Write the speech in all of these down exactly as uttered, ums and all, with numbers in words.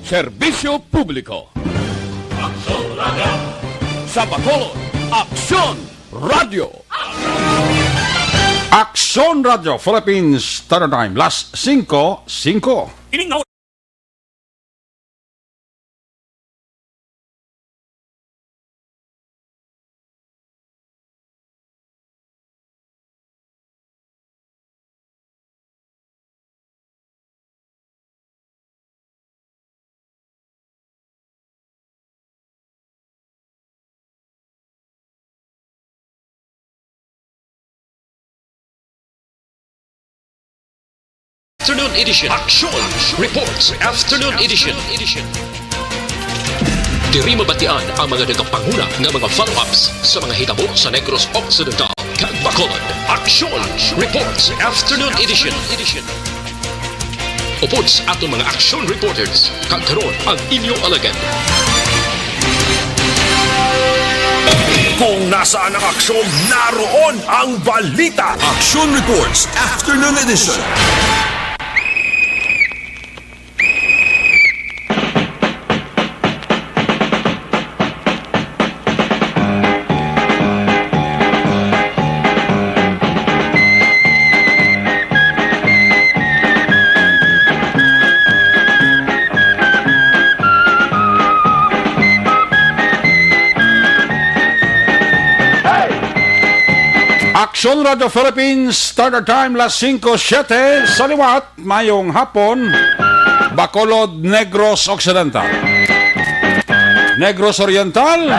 Serbisyo publiko. Aksyon Radio. Sa Bacolod, Aksyon Radio. Aksyon Radio Philippines Standard Time, las singko singko. Ining Afternoon Edition. Action Reports Afternoon Edition. Diri mabatian ang mga nagapanguna nga mga follow-ups sa mga hitabo sa Negros Occidental kag Bacolod. Action Reports Afternoon Edition. Upod sa aton mga action reporters, kag karon ang inyo alagad. Kung nasaan ang aksyon, naroon ang balita. Action Reports Afternoon Edition. Aksyon Radio Philippines, Standard Time, las singko siete sa liwat. Mayong hapon, Bacolod, Negros Occidental, Negros Oriental.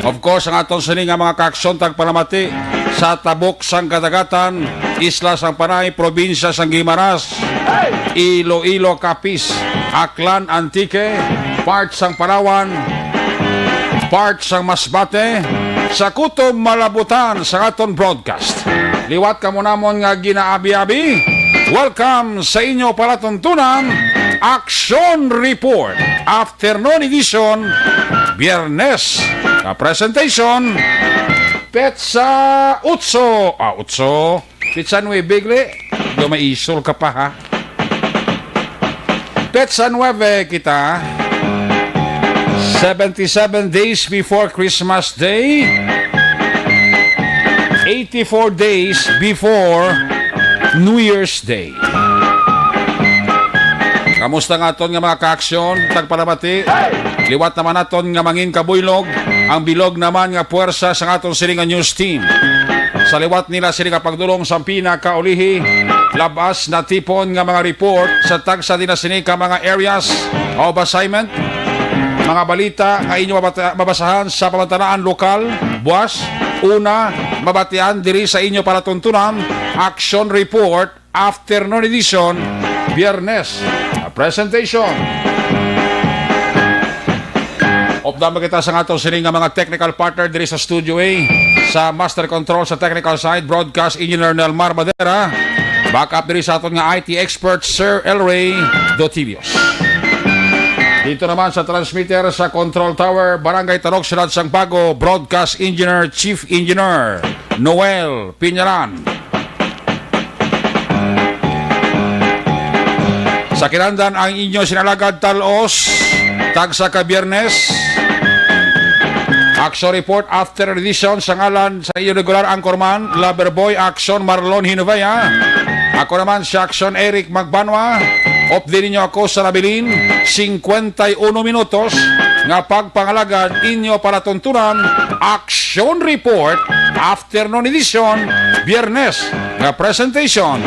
Of course, ang aton sini nga mga kaaksyon tagpalamati sa tabok sang kadagatan, isla sang Panay, probinsya sang Guimaras, Iloilo, Capiz, Aklan, Antique, part sang Palawan, part sang Masbate, sa kutob malabutan sa aton broadcast. Liwat kamo namon nga ginaabi-abi, welcome sa inyo palatuntunan, Action Report, Afternoon Edition, Biyernes, nga presentation, petsa otso, ah, otso, petsa nuebe, gali, do maisol ka pa, ha? Petsa nuebe kita, seventy-seven days before Christmas Day, eighty-four days before New Year's Day. Kamusta nga aton nga mga kaaksyon, tagpalamati? Liwat naman naton nga mangin kabuylog, ang bilog naman nga puwersa sa aton sini nga news team. Sa liwat nila sini nga pagdulong sa pinakaulihi, labas natipon nga mga report sa tagsa din na sini ka mga areas of assignment. Mga balita nga inyo mabata-, mabasahan sa pamantalaan lokal, buwas, una, mabatian diri sa inyo palatuntunan, Action Report, Afternoon Edition, Biyernes, a presentation. Updan kita sa aton sini nga mga technical partner diri sa Studio A. Sa Master Control sa technical side, Broadcast Engineer Nelmar Madera. Backup diri sa aton nga I T expert, Sir Elray Dotillos. Dito naman sa transmitter sa Control Tower, Barangay Tarok, Siyudad sang Bago, Broadcast Engineer, Chief Engineer Noel Piñaran. Sa kinahanglan ang inyo sini nga alagad, Tal-os, tagsa ka Biyernes. Action Report After Edition sa ngalan sa inyo regular anchorman, Lover Boy Action Marlon Hinovea. Ako naman si Action Eric Magbanwa. Updi ninyo ako sa nabilin, singkwenta y uno minutos nga pagpangalagad, inyo palatuntunan, Action Report, Afternoon Edition, Biyernes nga presentation.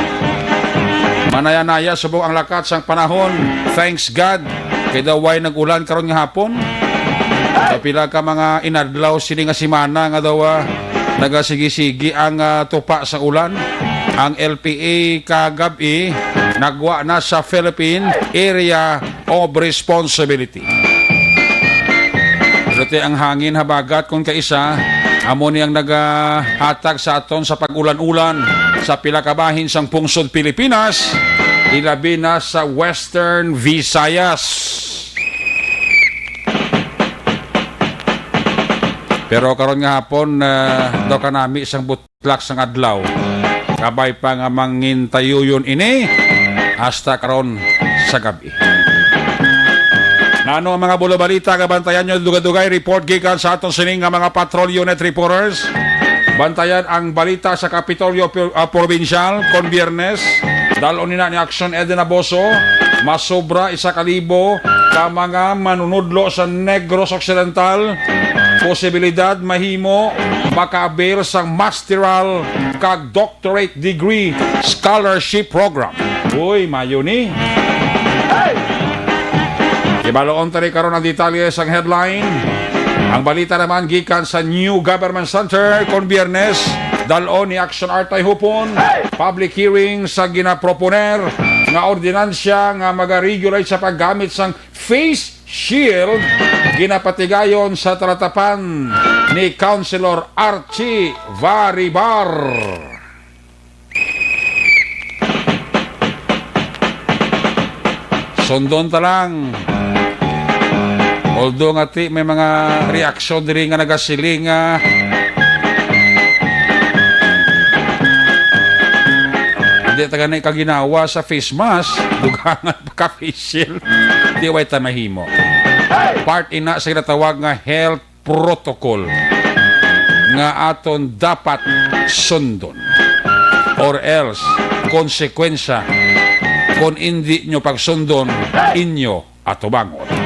Manaya-naya subong ang lakat sang panahon. Thanks God, kay daw way nag-ulan karon nga hapon. Kapila ka mga inadlaw sini nga semana nga daw, ah, nagasigi-sigi ang, ah, tupa sa ulan. Ang L P A kagab-i nagwa na sa Philippine Area of Responsibility. Pero ti ang hangin habagat kon kaisa, amo ni ang nagahatag sa aton sa pag-ulan-ulan sa pila ka bahin sang pungsod Pilipinas, ilabi na sa Western Visayas. Pero karon nga hapon, ah, daw kanami sang butlak sang adlaw. Kabay pa nga mangintayuyon ini hasta karon sa gab-i. Ano ang mga bulabalita nga bantayan nyo? Dugay-dugay report gikan sa aton sining nga mga patrol unit reporters. Bantayan ang balita sa Kapitolyo Pi-, ah, Probinsyal kon Biyernes. Dal-on nina ni Action Eden Aboso. Masobra isa ka libo ka mga manunudlo sa Negros Occidental. Posibilidad mahimo maka-avail sang masteral kag doctorate degree scholarship program. Uy, mayo ni. Ibaluon ta ni karon ang detalye sang headline. Ang balita naman gikan sa New Government Center kon Biyernes, dal-on ni Action Artay Hupon, public hearing sa ginaproponer nga ordinansya nga magaregulate sa paggamit sang face shield, ginapatigayon sa talatapan ni Councilor Archie Varibar. Sundon ta lang. Although nga ti, may mga reaksyon diri nga nagasiling nga hindi ta gani kaginawa sa face mask, dugangan pa ka face shield. Di way ta mahimo. Part ina sa ginatawag nga health protocol nga aton dapat sundon, or else, konsekwensya kon indi nyo pagsundon, inyo atubangon.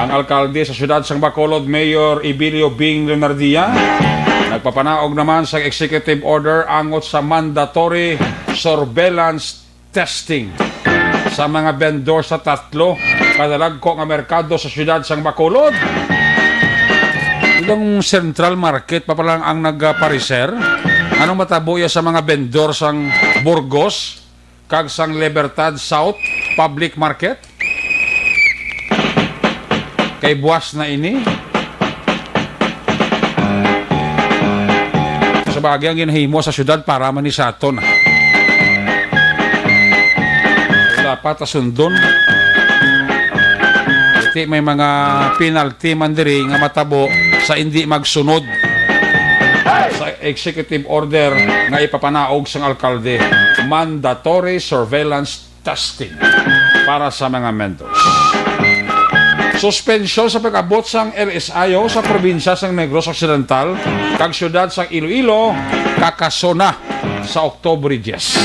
Ang alkalde sa siyudad sang Bacolod, Mayor Ebilio Bing Leonardia, nagpapanaog naman sa executive order angot sa mandatory surveillance testing sa mga vendor sa tatlo ka dalagko nga merkado sa siyudad sang Bacolod. Ilang Central Market pa pala ang nagpareser. Anong matabo ya sa mga vendor sang Burgos kag sang Libertad South Public Market? Kay buwas na ini. Sa bagay, ang ginahimo sa syudad para man ni sa aton. Dapat asundon. Iti may mga penalty man diri nga matabo sa indi magsunod sa executive order nga ipapanaog sang alkalde. Mandatory surveillance testing para sa mga vendors. Suspensyon sa pag-abot sang L S I O sa probinsya sang Negros Occidental kag siyudad sang Iloilo, kakasona sa Oktubre diyes.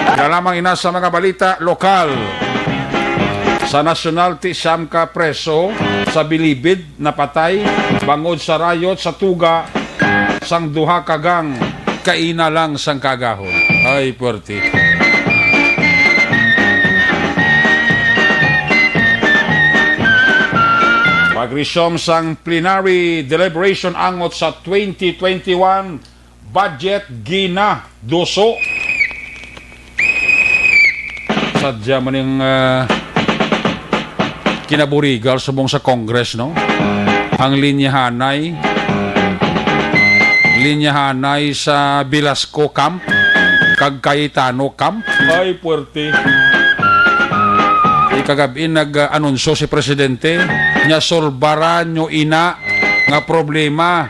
Wala lamang ina sa mga balita lokal. Sa nasyonal, ti siyam ka preso sa Bilibid napatay bangod sa riot sa tuga sang duha ka gang kaina lang sang kaagahon. Ay, puwerte. Pag-resume sang plenary deliberation angot sa twenty twenty-one budget ginaduso. Sadya man ning, ah, kinaburigal subong sa Congress, no? Ang linyahanay, linyahanay sa Velasco camp kag Cayetano camp. Ay, puwerte. Ikagab-i nag-anunsyo si Presidente nga solbaran nyo ina nga problema.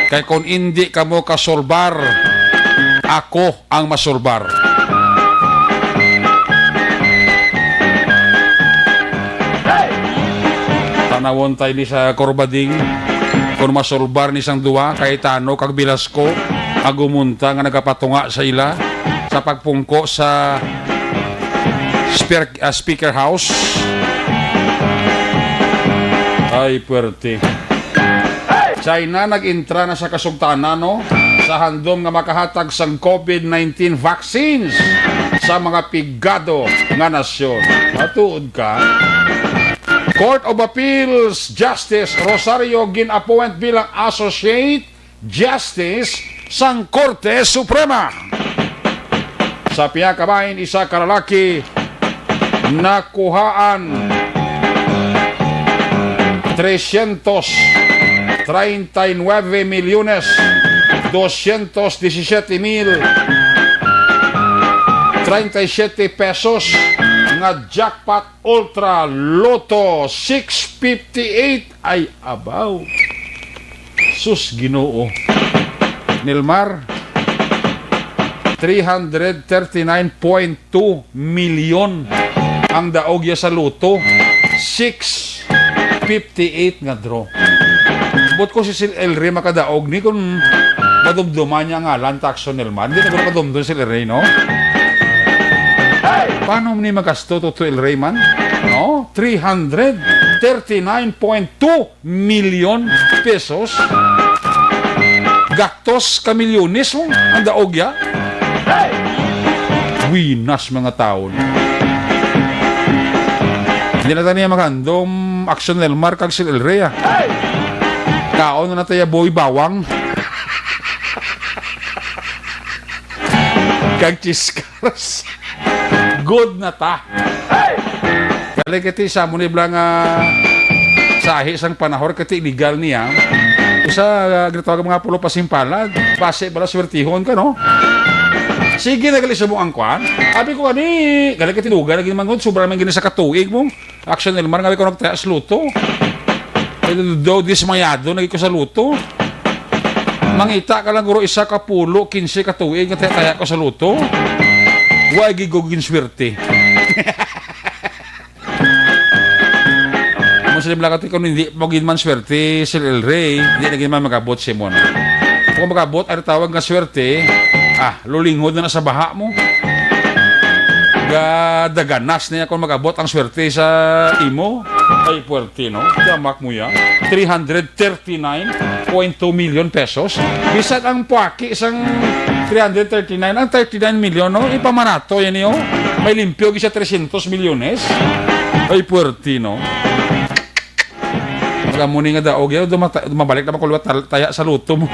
Kay kung indi kamo kasolbar, ako ang masolbar. Tanawon tayo ni sa Corbading kung masolbar ni sang duwa, Cayetano kag Velasco, agumunta nga nagapatunga sa ila sa pagpungko sa Spear-, ah, Speaker House. Ay, puwerte. China nag-intra na sa kasugtanan, no, sa handom nga makahatag sang COVID nineteen vaccines sa mga pigado nga nasyon. Matuod ka? Court of Appeals Justice Rosario gin-appoint bilang Associate Justice sang Korte Suprema. Sa pihak ka bahin, isa ka lalaki nakuhaan trescientos treinta y nueve millones doscientos diecisiete mil treinta y siete pesos nga jackpot Ultra Lotto six fifty-eight. Ay, abaw. Sus, Ginoo. Nelmar, three hundred thirty-nine point two million ang daog ya sa Lotto. Six fifty-eight nga draw. But kung si Sil El Rey makadaog ni, kung madumduman niya ang ngalan, Takson Nelmar. Hindi na ko nakadumdum si El Rey, no? Paano ni magasto to, to El Rey man? No? Three hundred thirty-nine point two million pesos. Gatos ka milyones, oh, ang daog ya. Winas, mga taon. Hindi na tani maghandom, Action Nelmar, kag Sil El Rey, ah. Kaon na tayo, boy, bawang. Kag chiskas. Good na ta. Gali kiti sa mo ni bla nga sahi sang panahor kiti legal niya. Isa, ah, ginatawag mga pulo pasimpalad. Base bala swertihon ka, no? Sige na gali sa mo ang kwan. Abi ko gani, gali kiti lugar lagi man gud, sobra man gini sa katuig mo. Action Elmar nga ko nagtaya sa Lotto. Ay, daw dismayado na ko sa Lotto. Mangita ka lang guro isa ka pulo, kinse ka tuig nga taya ko sa Lotto. Wa gid ko ginswerte. Mo sila bala kati kung hindi mo gid man swerte, Sir El Rey, hindi na gid man magabot si mo na. Kung magabot ang tawag nga swerte, ah, lulinghod na, na sa baha mo. Gadaganas niya kung magabot ang swerte sa imo. Ay, puwerte, no? Yamak mo yan. Three hundred thirty-nine point two million pesos. Bisan ang puwaki isang three hundred thirty-nine, ang thirty-nine million, no? Ipamarato yan, eh, oh. May limpyo gisa trescientos milyones. Ay, puwerte, no? Wala mo ni nga daog, yaw, dumata-, dumabalik naman ko liwat tal-, taya sa Lotto mo.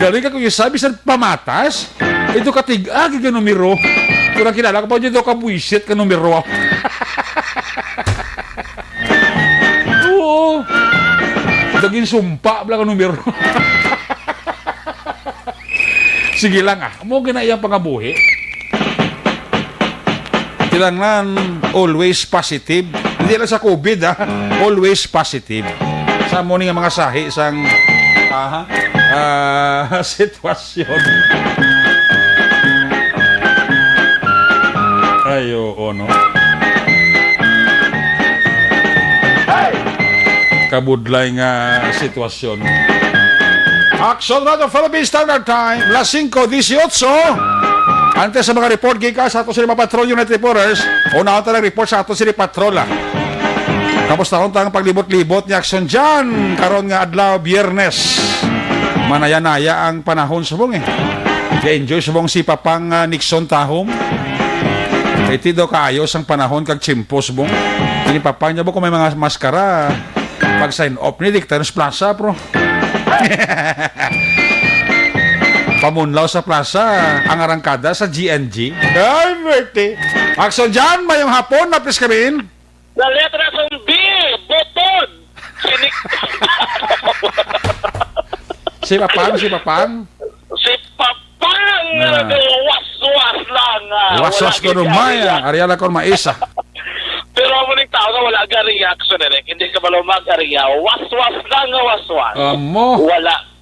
Galing ka kung isa, bisan pamatas, ito katig-agi ka numero. Kurang kilala ko pa dyan daw kabuisit ka numero. Oo. Daging sumpa, bala ka numero. Sige lang, ah. Amo gina iyang pangabuhi. Kinahanglan always positive. Hindi lang sa COVID, ah. Always positive. Sa mo ni nga mga sahi sang, aha, ah, sitwasyon. Ay, oo, no? Kabudlay nga sitwasyon. Action Radyo Philippine Standard Time, las singko dieciocho. Antes sa mga report gikan sa ato sa mga Patrol Unit reporters, unahon ta lang report sa ato sa Patrol, ah. Tapos taon tang paglibot-libot ni Action Jan karon nga adlaw, Biyernes. Manaya-naya ang panahon subong, eh. Ga-enjoy subong si Papang, ah, Nixon Tahom. Iti daw kaayo sang panahon kag tiyempo subong. Ini Papang niya ba kung may mga maskara? Pag sign off ni Dictarius Plaza, bro. Pamunlaw sa plaza, ang arangkada sa G N G. Ay, birthday. Action Jan, mayong hapon, na please kami in. Sa letra sang B, boton. Sinik. Si Papang, si Papang. Si Papang, ah, nagawaswas lang, ah, waswas wala ko gid numay, gariya. Ah, Ariela ko maisa. Pero amo ning tao nga wala gariya, Action Eric, hindi ka malo mag-ariya. Waswas lang nga waswas. Amo. Wala.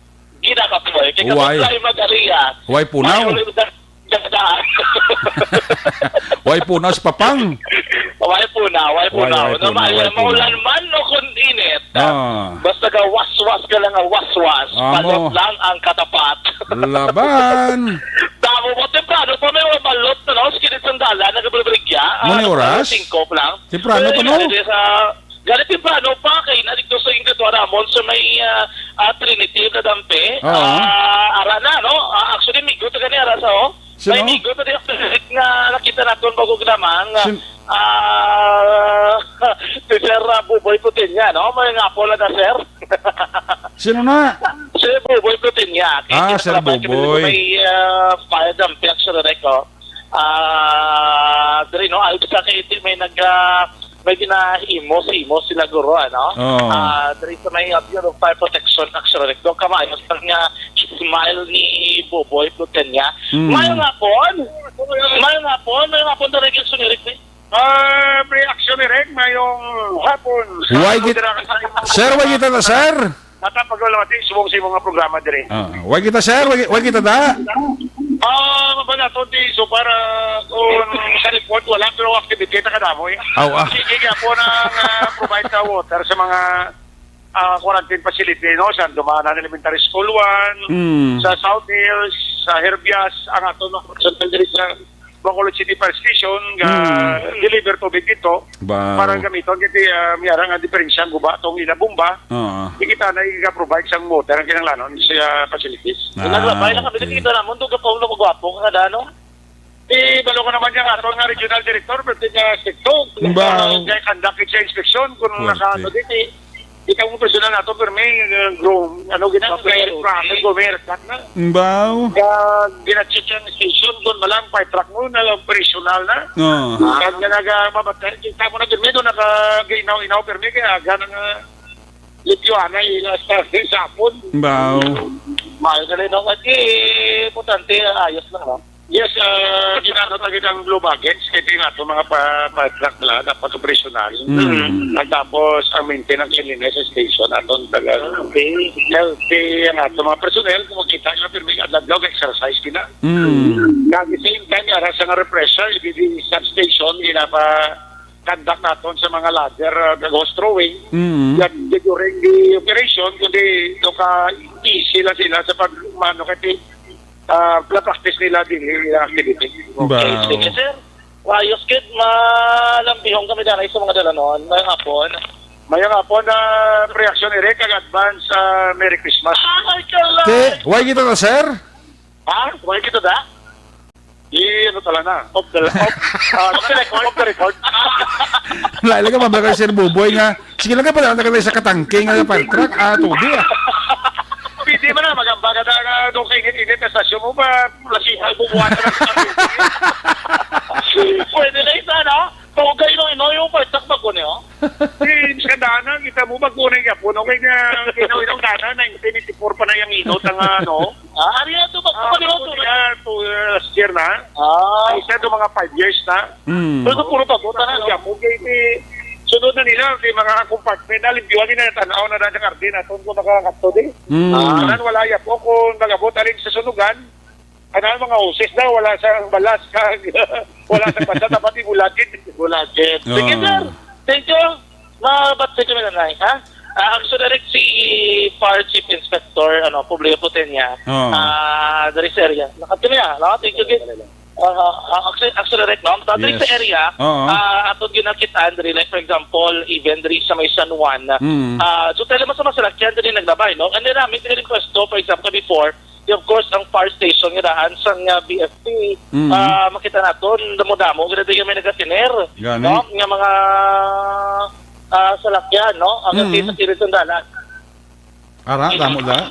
Ginakapoy. Kay Why? Kapag mag-ariya, Why punaw? Ayaw lang da-, dadaan. Why punaw si Papang? Why punaw? Why Why, punaw? why No, punaw? ma-, Why punaw? Maulan man o kung init, Ah. basta ka waswas ka lang ang waswas, Amo. Balot lang ang katapat. Laban. Damo mo, temprano pa may balot na, no? Sa kilid sang dalan, nagabribrigya. Mo ni Ah, oras? Singko pa lang. Temprano pa, no? Sa Gani temprano pa, kay na dito sa Ingrid Ramon sa may, ah, ah, Trinity na dampe. Oo. Ah, ara na, no? Ah, actually, migo ta gani ara sa, oh. Sino? May migo ta di nga nakita naton bago naman nga, Sin- ah, si Sir, ah, Buboy Putinya, no? May nga po lang na, sir. Sino na? Si Buboy Putinya. Kay Ah, Sir kinakalaban kami Buboy. May, ah, fire dampe, actually, Rek, oh. Ah, diri, no, ay, sa kay may nag, ah, may ginahimo-himo sila guro, ano? Oo. Ah, diri sa may, ah, Bureau of Fire Protection, actually, do kamayo sa nga smile ni Buboy Putenya. Mm. Mayong hapon. Mayong hapon, mayong hapon, diri kay Sir Eric, eh. Ah, may action ni Reg, mayong hapon. Why git-, Dira ka sa sir, why kita na, sir? Mata pagluwati subong sa imong mga programa diri. Ah, way kita, sir, way, way kita da. Ah, mabanaton di, so para kung sa report, wala, pero activity ta kadamo, eh. Aw, ah. Sige, kaya po na, ah, provide sa water sa mga, ah, quarantine facility, no? Sa Andomanan Elementary School one, Mm. sa South Hills, sa Herbias, ang aton mga personal diri sa Bacolod City Fire Station, ga Mm. deliver tubig dito Wow. para gamiton. Kasi, ah, may ara nga diferensya ang guba, tong ila bomba. Oo. Di kita na i-provide sang water ang kinahanglanon sa facilities. Ah, Naglabay na kami, okay. Nakita namon, doon ka pa, ulo ko gwapo ka na, no? Eh, balo ko naman yung ato nga regional director, pero di niya stricto. Wow. Kaya conduct siya inspection, kung Puwerte. naka, ano, di, di, di ka mo personal nato, pero may, uh, groom, ano, gina-, Papel. May requirement, may requirement na. Wow. Kaya gina-check ang station, kung malang fire truck mo, na operational na. Oo. Kaya nga naga-, mabatay, kita mo na, pirmi, doon naka-inaw-inaw, pirmi, kaya aga na nga, lipyo, anay, ila sa sapon. Wow. Mahal ka rin, no? Kasi, importante, ayos lang, no? Yes, ah, ginamit na gid ang blue baggage, kay di nato mga pa, pa truck na, dapat operational. Mm. At tapos, ang maintenance and cleanliness sa station, atong taga, Okay. healthy ang ato mga personnel, kung makita nyo, pirmi adlaw, exercise gina. Mm. Nga, at the same time, ara sa nga refresher, di, di substation, ginapa conduct naton sa mga ladder, ah, ghost throwing. Mm. Yan, di during the operation, kundi, no, ka, easy lang sila sa pag, mano, kasi ah, pla-practice nila din yung activity. Okay, Wow. sige, sir. Ayos gid, malambihon kami dala sa mga dalanon. Mayang hapon. Mayang hapon, ah, reaksyon, Eric, kag advance, ah, Merry Christmas. Ah, ay, kalay! Te, way kita na, sir? Ha? Way kita da? Di, ano tala na? Off the, off, ah, Off the record? Off the record. Laila ka, mabala kay Sir Buboy nga, sige lang ka pala, taga sa katangke nga fire truck, ah, tubi, ah. Pwede man na, magamba ka na nga, doon kainit-init na stasyon mo ba? Lasing ang bubuhat na lang. Pwede na isa, no? Kung kayo nung ino yung first talk ba ko niyo? Eh, sa dana, kita mo ba ko na yung Japon? Okay na, kinaw-inaw dana, nineteen eighty-four pa na yung inot ang ano. Ah, ari na to, Ah, pagpapaliw to. Niya, to, uh, last year na. Ah. Ay, sa mga five years na. Mm. Pero puro pa, buta na, no? Japon, kay, kay, sunod na nila, kay mga compartment na, limpyo, ang ginatanaw na dahil ng garden, atong kung nakakatod eh. Mm. Ah. Kanan wala yapon, kung nagabot, alin sa sunugan, Ano, mga hoses na, wala sa balas, kag wala sa basa, dapat ibulagid. Bulagid. Sige, Oo. sir. Thank you. Mabatsi kami na, Nay, ha? Ah, actually, direct si Fire Chief Inspector, ano, Publio Putenya, Oo. ah, dari sa area. Nakatili niya, no? Thank you, gid. Ah, ah, actually, actually, direct, no? Dari Yes. sa area, Oo. ah, ato ginakitaan diri, like, for example, even diri sa may San Juan, Mm. ah, so, tala mo sa masalakyan diri naglabay, no? And then, ah, may request to, for example, before, Di, of course, ang fire station nga daan sang, ah, B F P, Mm. ah, makita naton, damo-damo, gid may nagatiner, Gani. no? Nga mga, ah, salakyan, no? Ang Mm. sa kilid sang dalan. Ara, damo da.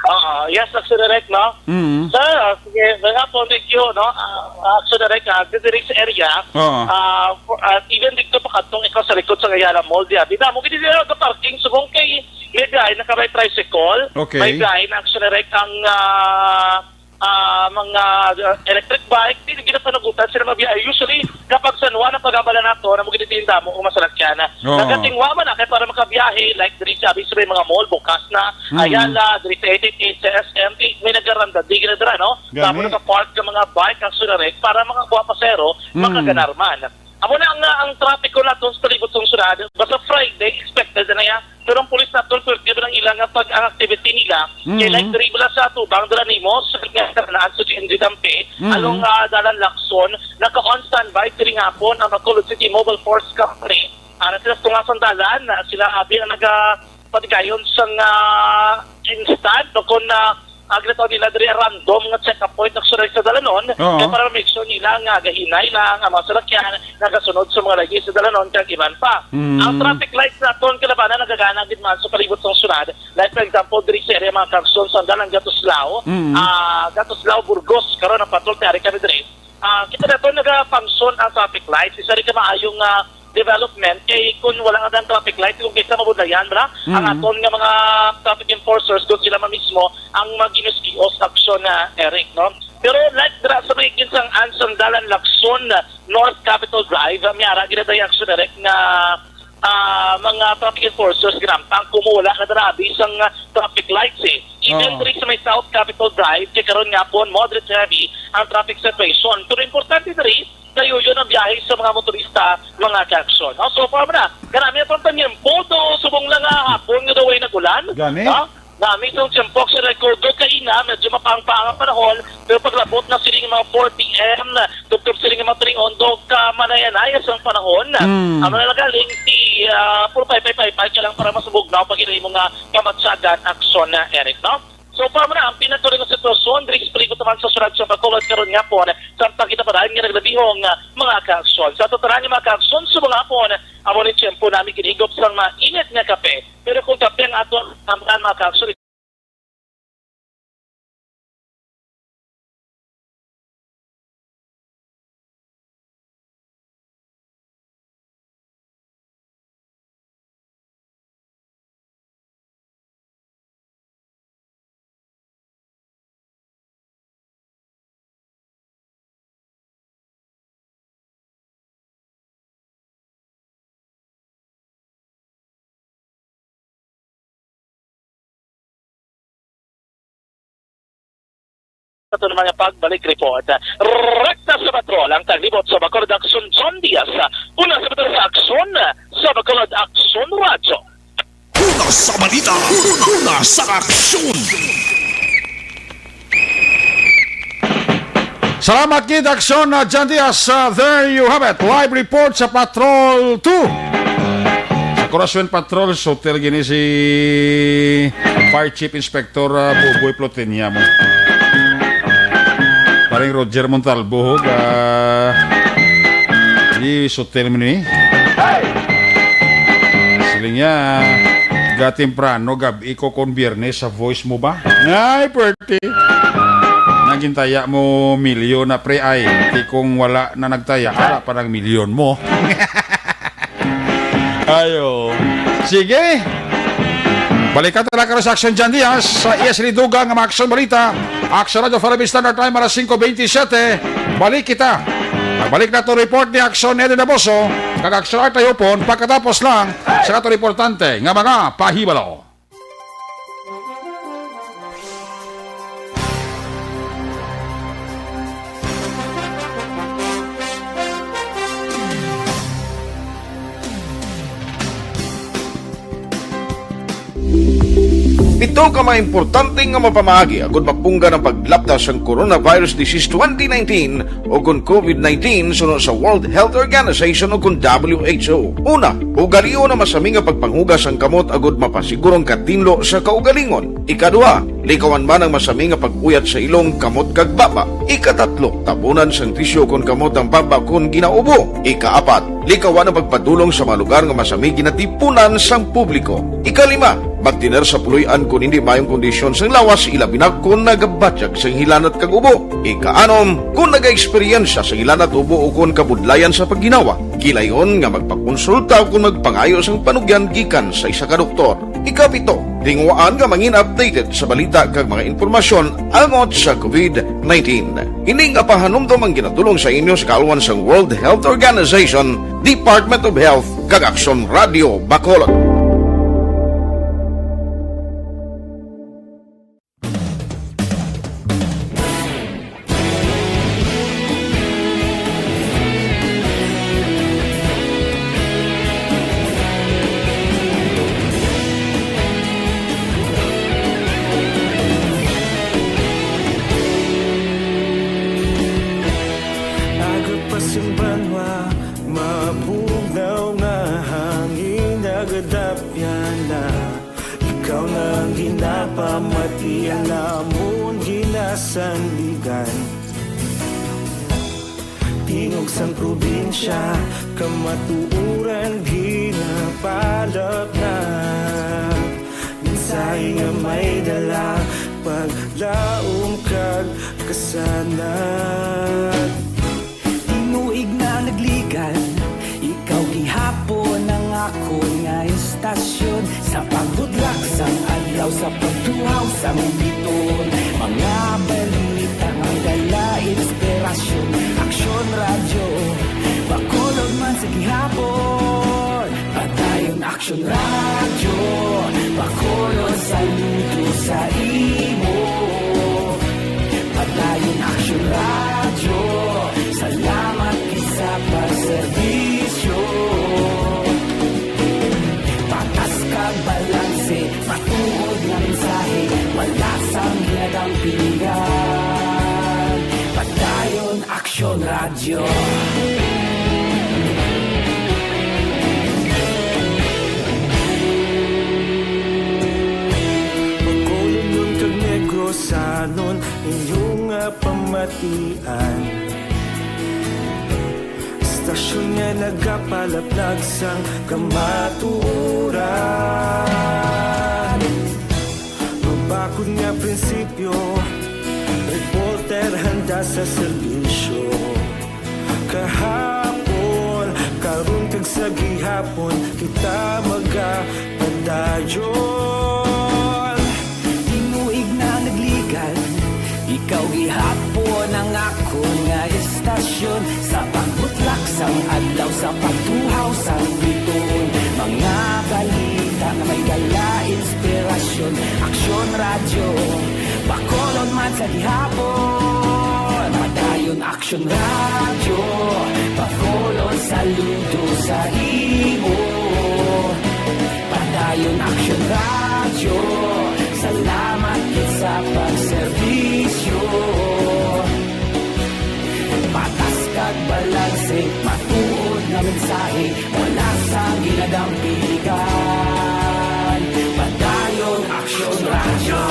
Ah, yes, Sir Direk, no? Mm. Sir, ah, sige, may hapon, thank you, no? Ah, ah, Sir Direk, ah, diri sa area, Oo. ah, for, ah, even dito pa kadtong ikaw sa likod sa Ayala Mall, di, ah, di damo, gid dito, parking, subong kay May biyahe na ka may tricycle, Okay. may biyahe na actually, right, ang, ah, ah, mga, ah, electric bike, di, di na panagutan sila mabiyahe. Usually, kapag San Juan ang pagabala nato, na mo ginitinda mo kung masalakyan na. Oo. Nagatingwa man na kay para makabiyahe, like, diri sa, sa may mga mall, bukas na, Mm. Ayala, diri sa eight eight eight, sa S M, di, may nagaranda, di ginadra, no? Gani. Tapos naka-park ka mga bike, actually, right, para makakuha pasero, Mm. makaganar man. Amo na ang, ang trapiko naton sa palibot sang syudad. Basta Friday, expected na niya. Pero ang pulis naton, perti ba ang ilang nga pag, ang activity nila? Mhm. Kay like, diri bala sa atubang, dala nimo, sa nga karanaan sa G N G Dampi, Mhm. along, ah, Dalan Lacson, naka-on standby, diri hapon, ang Bacolod City Mobile Force Company. Ara sila sa tunga sang dalan, sila abi ang naga-, patigayon sang, ah, instant, o kung, ah, Ang ginatawag nila diri random nga check-up point actually sa dalanon, Oo. kaya para ma-make sure nila nga gahinay lang ang mga salakyan nga gasunod sa mga lagi sa dalanon kag iban pa. Mm. Ang traffic lights naton kalabanan nagagana gid man sa palibot sang syudad. Like for example, diri sa area mga Carson, Sandal, ang Gatuslao, Mm. ah, Gatuslao, Burgos, karon ang patrol, tiyari kami diri. Ah, kita nato naga-function ang traffic lights. Isa rin ka maayong, ah, development kay kung wala nga ang traffic light, kung kaysa mabudlayan, bra, ang Mm. aton nga mga traffic enforcers, doon sila man mismo ang mag-inusgios aksyon na, Eric, no? Pero like dira sa may kinsang Anson Dalan Lacson, North Capitol Drive, may ara ginaday aksyon, Eric, nga ah, mga traffic enforcers, ginamtang kung wala na darabi sang, ah, traffic lights, eh. Even Oo. diri sa may South Capitol Drive, kay karon nga pon, moderate heavy ang traffic situation. Pero importante diri, dayon ang biyahe sa mga motorista, mga ka-aksyon. Oh, so far mo na, karami atong tanyempo, do subong lang nga hapon nga daw ay nagulan. Gani? Ha? Nami itong tiempok sa record, do kaina, medyo mapangpang ang panahon, pero paglabot na sining mga four p m, tubtob sining mga three on, do ka manayanay ang panahon. Mm. Ang mga nagaling si, ah, puro pay, pay, pay, pay, ka lang para mas bugnaw pag imo nga pamatsagan, aksyon na, Eric, no? So, para mo na ang pinatuloy nga sitwasyon, diri sa palibot naman sa syudad sa Bacolod karon nga pon, samtang kita pa daan nga naglabihong, ah, mga kaaksyon. Sa totalan nga mga kaaksyon, sa mga hapon, amo ni tiyempo nami ginhigop sang mainit nga kape. Pero kung kape ang ato ang mga kaaksyon, Sa ito naman nga pagbalik report, rekta sa patrol ang taglibot sa Bacolod Aksyon, John Diaz. Una sa patrol sa Aksyon sa Bacolod Aksyon Radyo. Una sa balita, una sa aksyon. Salamat gid, Aksyon, uh, John Diaz. Uh, there you have it. Live report sa Patrol two. Sa Corasyon Patrol, sutil gini si Fire Chief Inspector, uh, Buboy Plotenia mo. Paring Roger Montalbo, uh, di sutil mo ni. Siling niya, ga temprano, gab-i ko kon Biyernes sa voice mo ba? Ay, pwerte. Nagintaya mo milyon na pre ay. Di kung wala na nagtaya, ala pa ng milyon mo. Ayo. Sige. Balikan ta lang karon sa Aksyon John Diaz sa iya sinidugang nga mga aksyon balita. Aksyon Radyo Philippine Standard Time, alas singko bentisiete. Balik kita. Balik na to report ni Aksyon Eddie Naboso, kag Aksyon Art Ayupon, pagkatapos lang sa ato importante nga mga pahibalo. Pito ka mga importante nga mapamaagi agud mapunggan ang paglapda sang coronavirus disease twenty nineteen o kon covid nineteen suno sa World Health Organization o kon W H O. Una, ugalion ang masami nga pagpanghugas sang kamot agud mapasiguro ang katinlo sa kaugalingon. Ikaduha, likawan man ang masami nga pag-uyat sa ilong, kamot kag baba. Ikatatlo, tabunan sang tisyu kon kamot ang baba kon ginaubo. Ikaapat, likawan ang pagpadulong sa mga lugar nga masami ginatipunan sang publiko. Ikalima, magtener sa puloy-an kon hindi maayong kondisyon sang lawas, ilabi na kon nagabatyag sang hilanat kag ubo. Ikaanom, kon nagaeksperyensya sang hilanat, ubo ukon kabudlayan sa pagginawa, gilayon nga magpakonsulta ukon magpangayo sang panugyan gikan sa isa ka doktor. Ikapito, tinguhaan nga mangin updated sa balita kag mga impormasyon angot sa covid nineteen. Ini nga pahanumdom ang ginatulong sa inyo sa kaalwan sang World Health Organization, Department of Health, kag Aksyon Radio Bacolod. Aga pa sing banwa, mabugnaw nga hangin, nagadapyan na. Ikaw na ang ginapamati, ang amon ginasandigan. Tingog sang probinsya, kamatuoran ginapalapnap. Mensahe nga may dala, paglaom kag kasanag. Tinuig na nagligan, ikaw gihapon ang akon nga istasyon. Sa pagbudlak sang adlaw, sa pagtuhaw sang biton, mga balita nga dala inspirasyon. Aksyon Radyo Bacolod man sa gihapon. Patay Bacolodon kag Negrosanon, inyo nga pamatian. Istasyon nga nagapalaplag sang kamatuoran. Mabakod nga prinsipyo, reporter handa sa serbisyo. Kahapon, karon kag sa gihapon, kita magapadayon. Tinuig na nagligad, ikaw gihapon ang akon nga istasyon. Sa pagbutlak sang adlaw, sa pagtuhaw sang bituon, mga balita nga may dala inspirasyon. Aksyon Radyo, Bacolod man sa gihapon. Padayon Aksyon Radyo, Bacolod saludo sa imo. Padayon Aksyon Radyo, salamat gid sa pagserbisyo. Patas kag balanse, matuod nga mensahe, wala sang ginadampigan. Padayon Aksyon Radyo.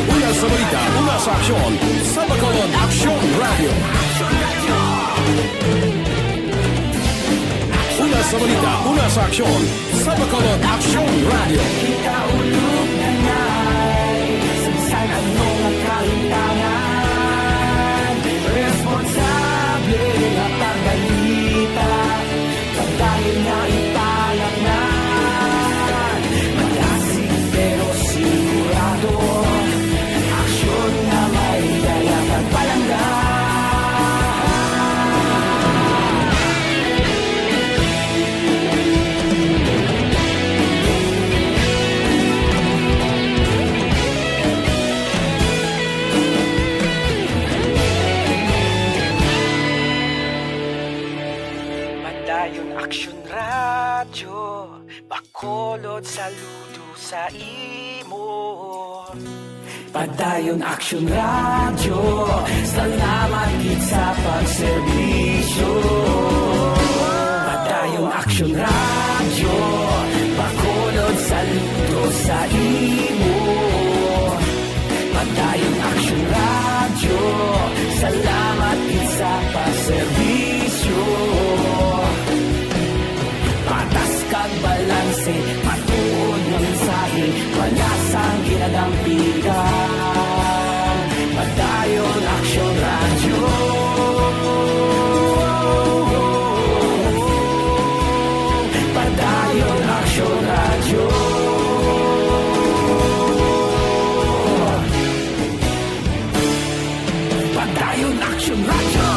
Una sa balita, una sa aksyon, sa Bacolod Aksyon Radyo. Una sa balita, una sa aksyon, sa Bacolod Aksyon Radyo. Kita ulog na ngay, sa bisan ano nga kalimtangan, responsable nga pagbalita. Pagdayon nga ipanatnan, malasig pero sigurado. Aksyon nga may dala kag palangga. Padayon Aksyon Radyo, Bacolod saludo sa imo. Padayon Aksyon Radyo, salamat gid sa pagserbisyo. Padayon Aksyon Radyo, Bacolod saludo sa imo. Padayon Aksyon Radyo, salamat gid sa pagserbisyo. Patas kag balanse, matuod nga mensahe, wala sang ginadampigan. Padayon Aksyon Radyo. Padayon Aksyon Radyo. Padayon Aksyon Radyo.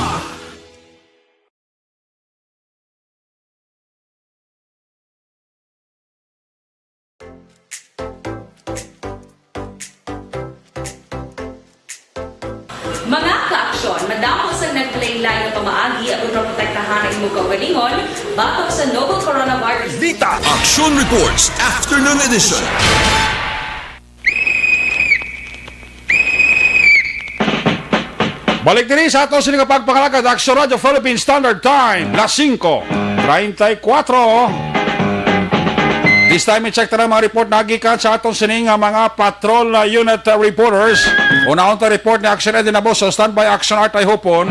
Mga ka-aksyon, madamo sang naglain-lain nga pamaagi aron maprotektahan ang imong kaugalingon batok sa novel coronavirus. Balita, Action Reports, Afternoon Edition. Balik diri sa ato sini nga pagpangalagad, Action Radio Philippine Standard Time, las singko treinta y cuatro. This time, i-check ta na mga report na gikan sa aton sini nga mga patrol, uh, unit, uh, reporters. Unahon ta report ni Action Eddie Naboso, standby Action Art Ay Hopon.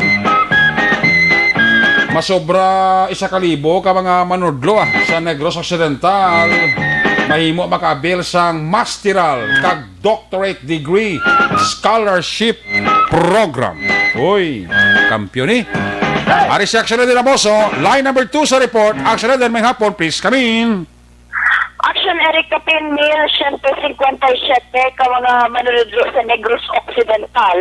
Masobra isa ka libo ka mga manudlo, ah, sa Negros Occidental mahimo maka-avail sang masteral kag doctorate degree scholarship program. Uy, kampiyon ni. Ari si Action Eddie Naboso, line number two sa report. Action Eddie, may hapon, please come in. Action Eric Capin, mil siyento cincuenta y siete ka mga manunudlo sa Negros Occidental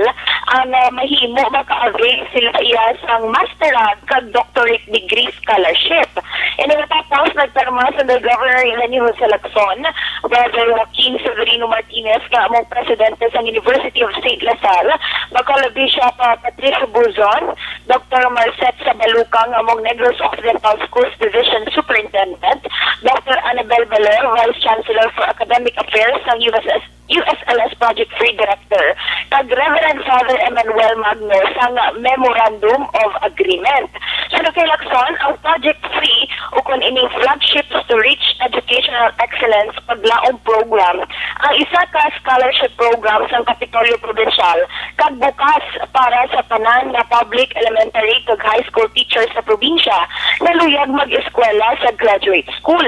ang, ah, mahimo maka-avail sila iya sang masteral kag doctorate degree scholarship. Ini matapos nagpirma sa Governor Rene Jose Lacson, Brother Joaquin Severino Martinez nga among presidente sang University of Saint Lazare, Bacolod Bishop, ah, Patricio Buzon, Doctor Marcet Sabaluca nga among Negros Occidental Schools Division Superintendent, Doctor Annabel Baler, Vice Chancellor for Academic Affairs sang U S S U S L S Project three Director, kag Reverend Father Emmanuel Magno sang Memorandum of Agreement. Suno kay Lacson, ang Project three, ukon ining Flagships to Reach Educational Excellence paglaom program, ang isa ka scholarship program sang Kapitolyo Probinsyal kag bukas para sa tanan nga public elementary kag high school teacher sa probinsya nga luyag mag-eskwela sa graduate school.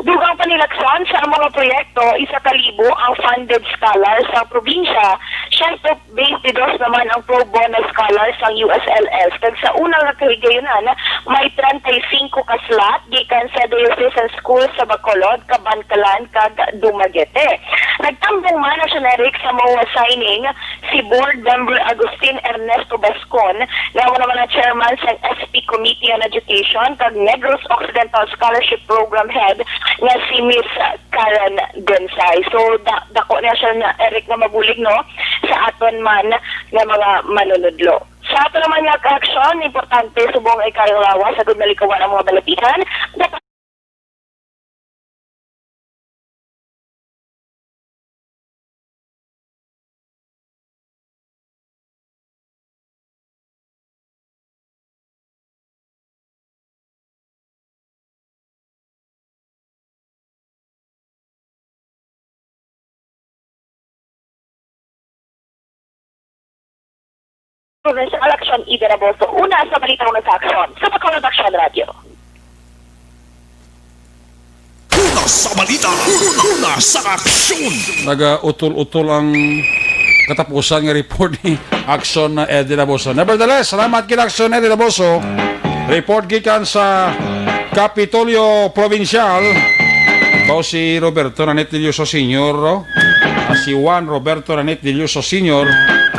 Dugang pa ni Lacson, sa among mga proyekto, isa ka libo ang funded scholar sa probinsya, siyento twenty-dos naman ang pro bono scholar sang U S L S, kag sa una nga kahigayunan, may treinta y cinco ka slot gikan sa diocesan school sa Bacolod, Kabankalan, kag Dumaguete. Nagtambong man ang Siya Eric sa MOA signing si Board Member Agustin Ernesto Bascon, nga amo naman ang chairman sang S P Committee on Education kag Negros Occidental Scholarship Program Head nga si Miss Karen Densay. So, da dako na siya na, Eric, nga mabulig, no, sa aton man nga mga manunudlo. Sa ato naman nga kaaksyon, importante subong ay karong lawas, agud malikawan ang mga balatihan. Provincial Action, Ida Raboso. Una sa balita, una sa aksyon. Sa Bacolod Action Radio. Una sa balita, una, una sa aksyon. Nagautol-utol ang katapusan nga report ni Action na Eddie Laboso. Nevertheless, salamat kay Action Eddie Laboso. Report gikan sa Kapitolyo Provincial. Bao si Roberto Nanit Dilioso Senior, no? Ah, si Juan Roberto Nanit Dilioso Senior,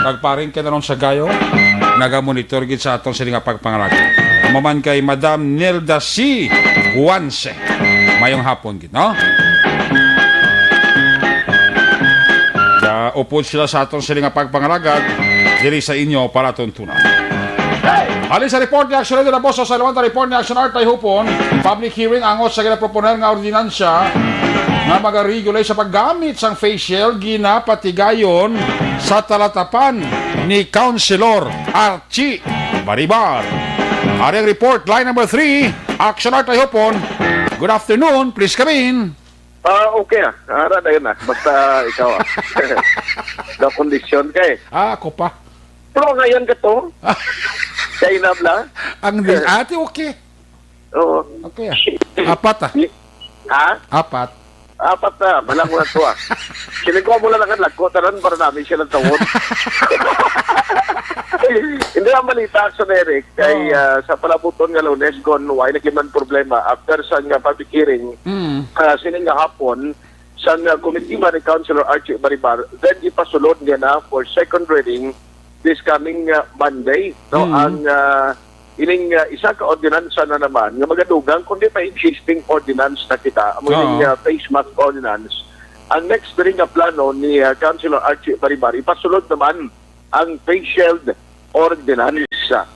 nagparing ka na ron sa Gayo, nagamonitor gid sa aton sini nga pagpangalagad. Maman kay Madam Nelda C. Guanse. Mayong hapon gid, no? Gaupod sila sa aton sini nga pagpangalagad diri sa inyo palatuntunan. Halin sa report ni Action Radio Laboso, sa ilang report ni Action Art Tayhupon, public hearing angot sa ginaproponer nga ordinansya nga magaregulate sa paggamit sang face shield ginapatigayon sa talatapan ni Councilor Archie Baribar. Ari ang report, line number three, Action Art Tayhupon. Good afternoon, please come in. Ah, okay ah. Ara na yun ah. Basta ikaw ah. Daw kondisyon ka eh. Ah, ako pa. Pero ngayon ka to. Kaya na bla? Ang di-, ate, okay. Oo. Okay ah. Apat ah. Ha? Apat. Apat na. Bala mo na to ah. Siling ko mo lang ang lagko, tanan para namin siya ng tawon. Hindi ang balita, Action Eric, kay Oo. ah, sa palabuton nga Lunes, kon why na man problema, after sa nga public hearing, Mm. ah, sining nga hapon, sa nga komitiba ni Councilor Archie Baribar, then ipasulod niya na for second reading this coming ah, Monday, no? Mm. Ang ah, ining ah, isa ka ordinansa na naman nga magadugang kundi pa existing ordinance na kita, amo ining Oo. ah, face mask ordinance. Ang next diri nga plano ni ah, Councilor Archie Baribar, ipasulod naman ang face shield ordinance.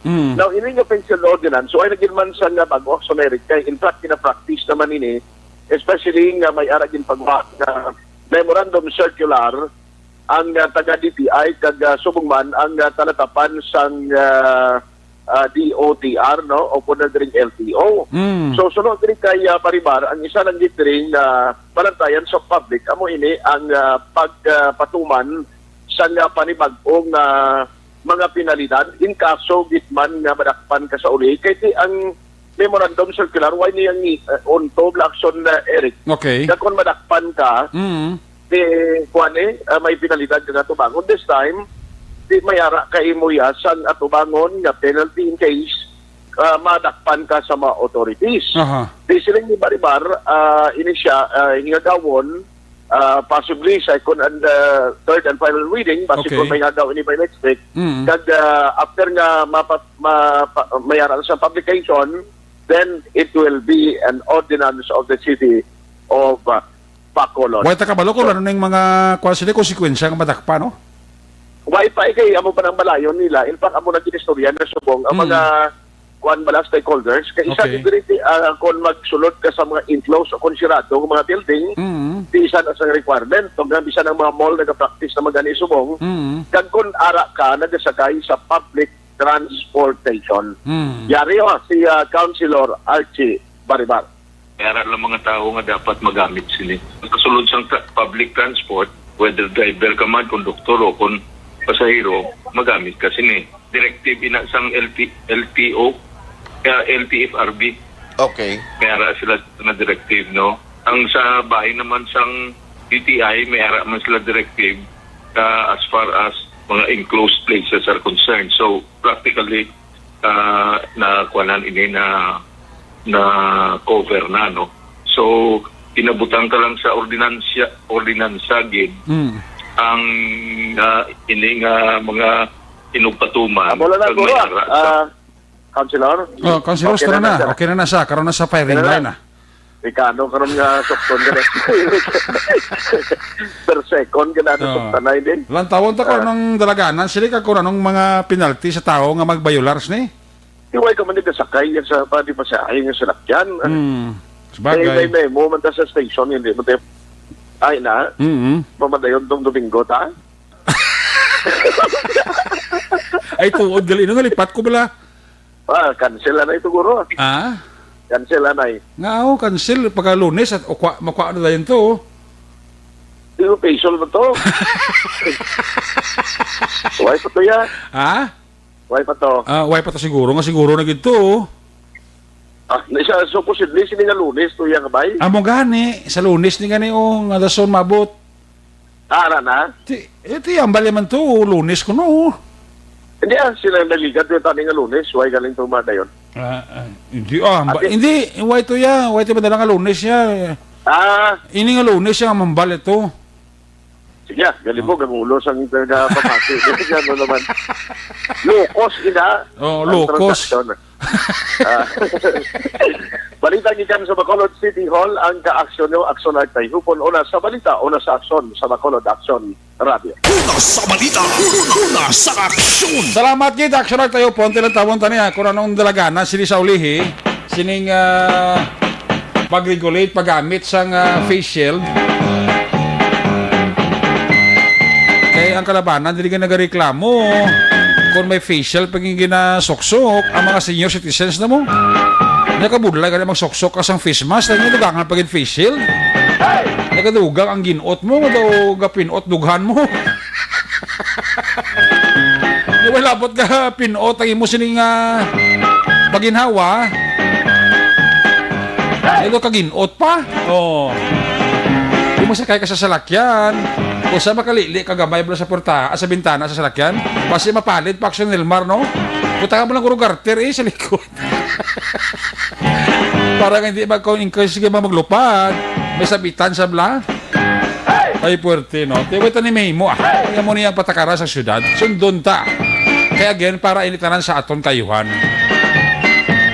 Mm. Now, ini nga face shield ordinance, so ay nagin man sa nga bago, so may kay in fact, gina-practice naman ini, especially nga may ara ginpagawa nga memorandum circular ang ah, taga D T I kag ah, subong man ang ah, talatapan sang ah, ah, D O T R, no, o kung na diri L T O. Mm. So, sunod diri kay ah, Baribar, ang isa lang gid diri nga palantayan sa public, amo ini ang ah, pagpatuman sa nga panibag-o nga mga penalidad in kaso gid man nga madakpan ka sa uli. Kay di ang memorandum circular, why niya ni uh, unto Blackson na Eric? Okay. Na kung madakpan ka, Mm. di kuan eh, ah, may penalidad ka nga tubangon. This time, di may ara ka imo ya sang atubangon nga penalty in case ah, madakpan ka sa mga authorities. Aha. Di siling ni Baribar, ah, ini siya, ah, hingagawon, ah, possibly second and ah, third and final reading, basi Okay. kung may hagaw ini by next week. Mm. Kag ah, after nga mapa, mapa, may ara sa publication, then it will be an ordinance of the city of ah, Bacolod. Wala ta kabalo kung So, ano na yung mga, kuwan sila, konsekwensya nga madakpan, no? Why pa ikay amo pa ng balayon nila? In fact, amo na ginistorya na subong ang Mm. mga kuan bala, stakeholders, kay isa Okay. gid diri, ah, kung magsulod ka sa mga enclosed o kung sirado nga mga building, Mm. di isa na sang requirement. Kung nga bisan ang mga mall nagapractice na magani subong, Mm. kag kung ara ka nagasakay sa public transportation. Mm. Yari, oh, si, ah, Councilor Archie Baribar. May ara lang mga tawo nga dapat magamit sini. Kasulod sang tra-, public transport, whether driver ka man, konduktor o kon pasahero, magamit ka sini. Directive ina sang L T, L T O, ah, L T F R B. Okay. May ara sila na directive, no? Ang sa bahin naman sang D T I, may ara man sila directive, ah, as far as mga enclosed places are concerned. So, practically, ah, na kuwanan ini na, na cover na, no? So, pinabutang ka lang sa ordinansya, ordinansa gid Mm. ang, ah, ini nga mga inugpatuman. Amo lang na, kag may Guro, ara sa ah, Councilor? Oh, Councilor, Okay tara na na, na, sir. Okay na na siya. Karon na sa firing Okay na line na. na. Ikano karon nga sukton ka na? Per second ka na Oh. suktan na, hindi? Lantawon ta ko Ah. anong dalaganan, sila ka kung anong mga penalty sa tao nga magbayular sini? Di, why ka man nagkasakay yan sa padi pasahe nga salakyan? Hmm. Sabagay. May, may memo man ta sa station, hindi mo tayo, ay na, Mm-mm. mamadayon tong Domingo, ta? Ay, tuod, gali. Nung nalipat ko bala. Ah, cancel na ito, guro. Ah? Cancel na eh. Nga, oh, cancel. Pagka Lunes, at ukwa, makwa na dayon to, oh. Di mo facial ba to? Why pa to ya? Ha? Why pa to? Ah, why pa to siguro? Nga siguro na gid to, oh. Ah, na siya, supposedly, sini nga Lunes to ya, kabay? Amo gani, sa Lunes ni gani, oh, nga dason mabot. Ah, ara na? Ti, eh, ti, ambal man to, Lunes ko, no? Hindi, ah, sila nagligad yung tani nga Lunes. Why galing to madayon? Ah, ah, hindi, ah, amba-, Ate. Hindi, why to ya? Why to madala nga Lunes ya? Ah. Ini nga Lunes ya, mambal ito. Sige, ah, galibog ang ulo sang taga-pamati. Ano naman? Locos, ina. Oh, Ang locos. transaksyon. Ah. Balita gikan sa Bacolod City Hall, ang kaaksyon nyo, aksyon ay tayhupon. Una sa balita, una sa aksyon sa Bacolod Aksyon Radio. Una sa balita, una sa aksyon. Salamat gid, Aksyon Art Tayo. Ponte lang tawon tani, ah, kung anong dalagana, sini sa ulihi, sining, ah, pag-regulate, paggamit sang, ah, face shield. Kay ang kalabanan, dili ka nagareklamo kung may face shield pag yung ginasuksok ang mga senior citizens na mo. Nakabudlay ka na magsuksok ka sang face mask, dahil dugangan pag face shield. Nakadugang ang ginot mo, nga daw gapinot dughan mo. Di ba labot ka pinot ang imo sining, ah, paginhawa? Ito kaginot pa. Oh. Di mo sakay ka sa salakyan. Kung sa makalili ka gamay bala sa porta, ah, sa bintana sa salakyan, basi mapalid pa aksyon Nilmar, no? Punta ka mo lang guro garter, eh, sa likod. Para nga hindi mag-, kung in case, sige, maglupad, may sabitan sa bla. Ay, puwerte, no? Tiwita ni Maymo, ah. Kaya mo niyang patakara sa syudad. Sundon ta. Kaya again, para ini tanan sa aton kayuhan.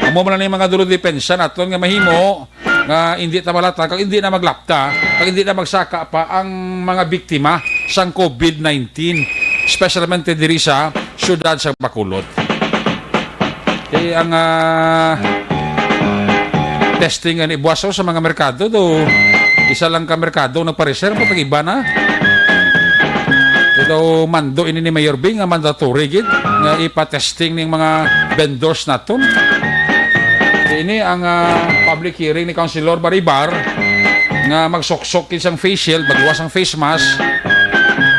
Amo man lang yung mga dulo depensa naton nga mahimo, nga hindi ta malatag, kag hindi na maglapta, kag hindi na magsaka pa ang mga biktima sang COVID nineteen, especialmente diri sa syudad sa Bacolod. Kay ang, ah, testing nga nibuwaso sa mga merkado, do isa lang ka merkado nagpareserba, pag iba na. Ito mando ini ni Mayor Bing nga mandatory gid nga ipa-testing ning mga vendors naton. Ini ang, ah, public hearing ni Councilor Baribar nga magsuksok gid sang face shield, magluwas ang face mask.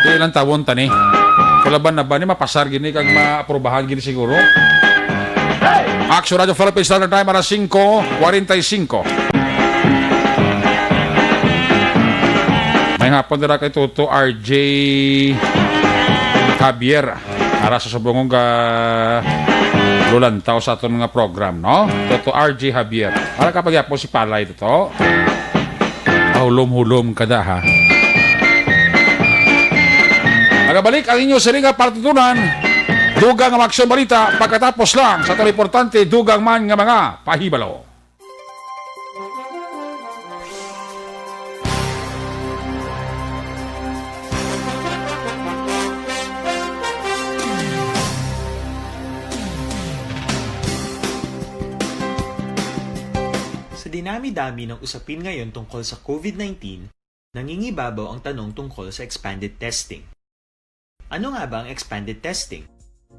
Ilang tawon tani. Kalaban na ba ni mapasar gini kag maaprubahan gini siguro? Action Radio Philippines Standard Time, alas singko kwarenta y singko. May hapon dira kay Toto R J Javier. Ara sa subong nga lulantaw sa aton nga program, no? Toto R J Javier. Ara ka pagyapon si Palay, Toto. Hulom-hulom ka da, ha? Magabalik ang inyo siring nga palatuntunan. Dugang nga mga aksyon balita pagkatapos lang sa aton importante, dugang man nga mga pahibalo. Nami-dami ng usapin ngayon tungkol sa COVID nineteen, nangingibabaw ang tanong tungkol sa expanded testing. Ano nga ba ang expanded testing?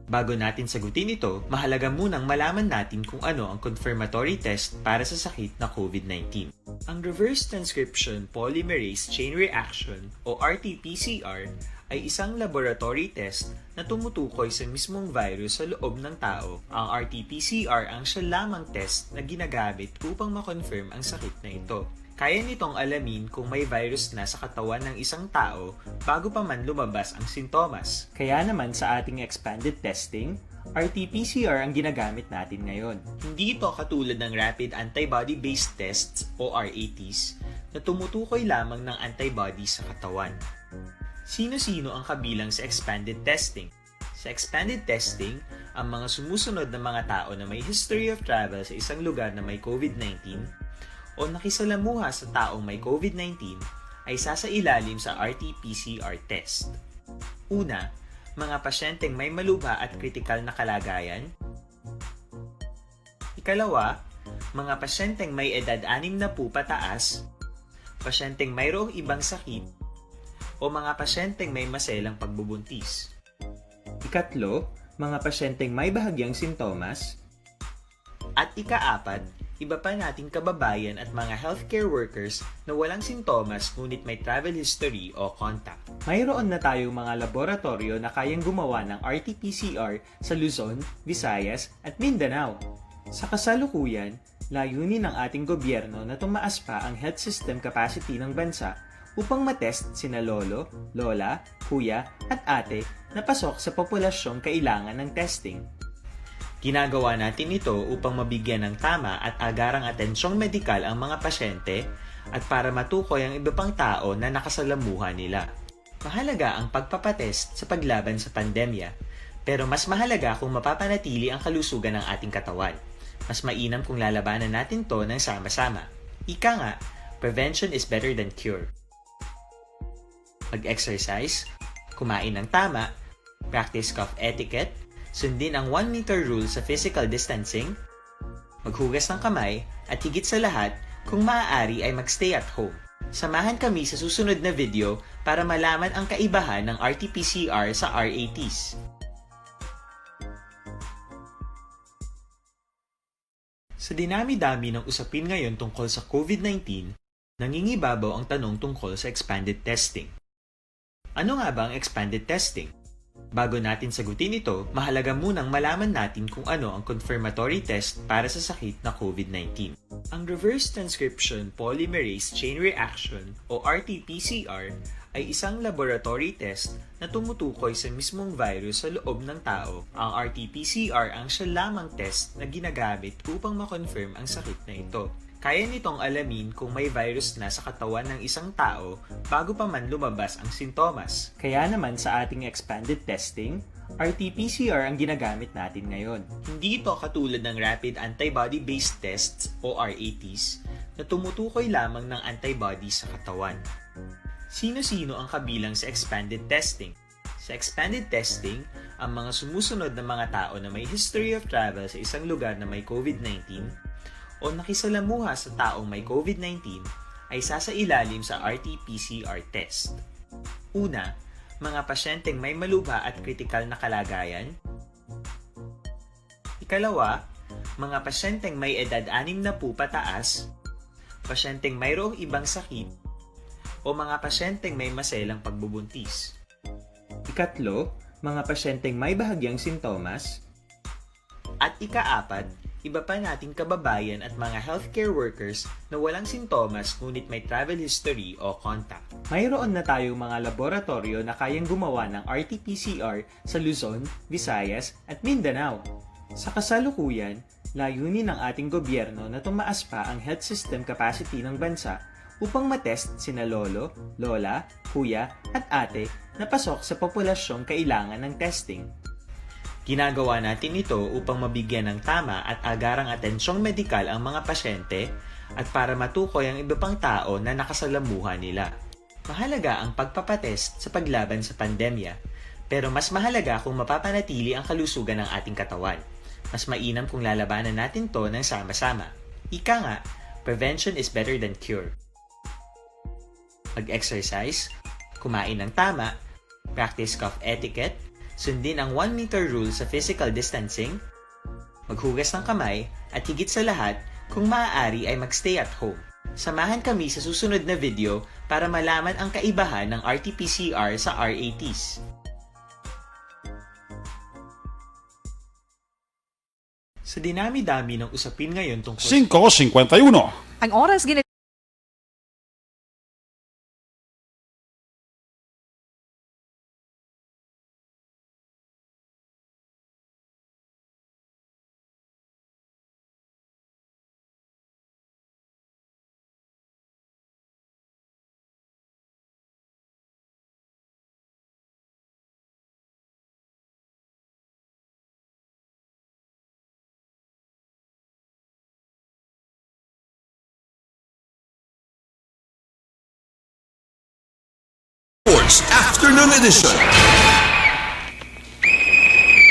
Bago natin sagutin ito, mahalaga munang malaman natin kung ano ang confirmatory test para sa sakit na COVID nineteen. Ang reverse transcription polymerase chain reaction o R T P C R ay isang laboratory test na tumutukoy sa mismong virus sa loob ng tao. Ang R T P C R ang siya lamang test na ginagamit upang ma-confirm ang sakit na ito. Kaya nitong alamin kung may virus na sa katawan ng isang tao bago pa man lumabas ang sintomas. Kaya naman sa ating expanded testing, R T P C R ang ginagamit natin ngayon. Hindi ito katulad ng rapid antibody-based tests o R A Ts na tumutukoy lamang ng antibody sa katawan. Sino-sino ang kabilang sa expanded testing? Sa expanded testing, ang mga sumusunod na mga tao na may history of travel sa isang lugar na may COVID nineteen o nakisalamuha sa taong may COVID nineteen ay sasailalim sa R T P C R test. Una, mga pasyenteng may malubha at kritikal na kalagayan. Ikalawa, mga pasyenteng may edad anim na po pataas, pasyenteng mayroong ibang sakit, o mga pasyenteng may maselang pagbubuntis. Ikatlo, mga pasyenteng may bahagyang sintomas. At ikaapat, iba pa nating kababayan at mga healthcare workers na walang sintomas ngunit may travel history o contact. Mayroon na tayong mga laboratoryo na kayang gumawa ng R T P C R sa Luzon, Visayas, at Mindanao. Sa kasalukuyan, layunin ng ating gobyerno na tumaas pa ang health system capacity ng bansa upang matest sina lolo, lola, kuya, at ate na pasok sa populasyong kailangan ng testing. Ginagawa natin ito upang mabigyan ng tama at agarang atensyong medikal ang mga pasyente at para matukoy ang iba pang tao na nakasalamuha nila. Mahalaga ang pagpapatest sa paglaban sa pandemya, pero mas mahalaga kung mapapanatili ang kalusugan ng ating katawan. Mas mainam kung lalabanan natin to ng sama-sama. Ika nga, prevention is better than cure. Mag-exercise, kumain ng tama, practice cough etiquette, sundin ang one meter rule sa physical distancing, maghugas ng kamay, at higit sa lahat, kung maaari ay mag-stay at home. Samahan kami sa susunod na video para malaman ang kaibahan ng R T P C R sa R A Ts. Sa dinami-dami ng usapin ngayon tungkol sa COVID nineteen, nangingibabaw ang tanong tungkol sa expanded testing. Ano nga ba ang expanded testing? Bago natin sagutin ito, mahalaga munang malaman natin kung ano ang confirmatory test para sa sakit na COVID nineteen. Ang reverse transcription polymerase chain reaction o R T P C R ay isang laboratory test na tumutukoy sa mismong virus sa loob ng tao. Ang R T P C R ang siya lamang test na ginagamit upang ma-confirm ang sakit na ito. Kaya nitong alamin kung may virus na sa katawan ng isang tao bago pa man lumabas ang sintomas. Kaya naman sa ating expanded testing, R T P C R ang ginagamit natin ngayon. Hindi ito katulad ng rapid antibody-based tests o R A Ts na tumutukoy lamang ng antibody sa katawan. Sino-sino ang kabilang sa expanded testing? Sa expanded testing, ang mga sumusunod na mga tao na may history of travel sa isang lugar na may COVID nineteen o nakisalamuha sa taong may COVID nineteen ay sasailalim sa R T P C R test. Una, mga pasyenteng may malubha at kritikal na kalagayan. Ikalawa, mga pasyenteng may edad anim na po pataas, pasyenteng mayroong ibang sakit, o mga pasyenteng may maselang pagbubuntis. Ikatlo, mga pasyenteng may bahagyang sintomas. At ikaapat, iba pa nating kababayan at mga healthcare workers na walang sintomas ngunit may travel history o contact. Mayroon na tayong mga laboratorio na kayang gumawa ng R T P C R sa Luzon, Visayas, at Mindanao. Sa kasalukuyan, layunin ng ating gobyerno na tumaas pa ang health system capacity ng bansa upang matest sina lolo, lola, kuya, at ate na pasok sa populasyong kailangan ng testing. Ginagawa natin ito upang mabigyan ng tama at agarang atensyong medikal ang mga pasyente at para matukoy ang iba pang tao na nakasalamuha nila. Mahalaga ang pagpapatest sa paglaban sa pandemya, pero mas mahalaga kung mapapanatili ang kalusugan ng ating katawan. Mas mainam kung lalabanan natin to ng sama-sama. Ika nga, Prevention is better than cure. Mag-exercise, kumain ng tama, practice cough etiquette, sundin ang one meter rule sa physical distancing, maghugas ng kamay, at higit sa lahat, kung maaari ay mag-stay at home. Samahan kami sa susunod na video para malaman ang kaibahan ng R T P C R sa R A Ts. Sa dinami-dami ng usapin ngayon tungkol sa Singko singkwenta y uno. Ang oras gina Sports Afternoon Edition.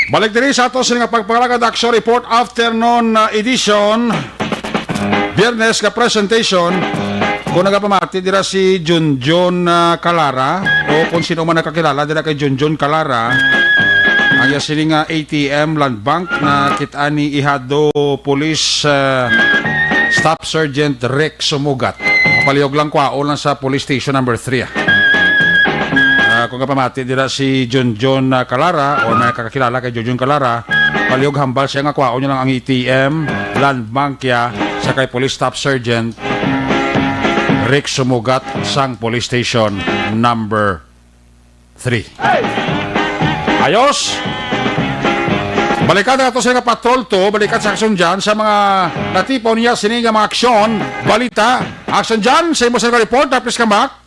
Balik diri sa ato sini nga pagpangalagad Action Report Afternoon uh, Edition. Biyernes nga presentation. Kung nagapamati dira si Junjun uh, Calara o kung sino man nakakilala dira kay Junjun Calara, ang iya sini nga A T M Land Bank na kita ni Ihado Police uh, Staff Sergeant Rick Sumugat. Palihog lang kwao lang sa Police Station number three. Ah, kung kapamati dira si Junjun ah, Calara o may kakakilala kay Junjun Calara, palihog hambal siya nga kwaon niya lang ang A T M, Land Bank ya, sa kay Police Staff Sergeant Rick Sumugat sang Police Station number three. Ayos! Balikan nato sa nga Patrol two, balikan sa aksyon dyan sa mga natipaw niya sini nga mga aksyon, balita, aksyon dyan sa imo sa report, please come back.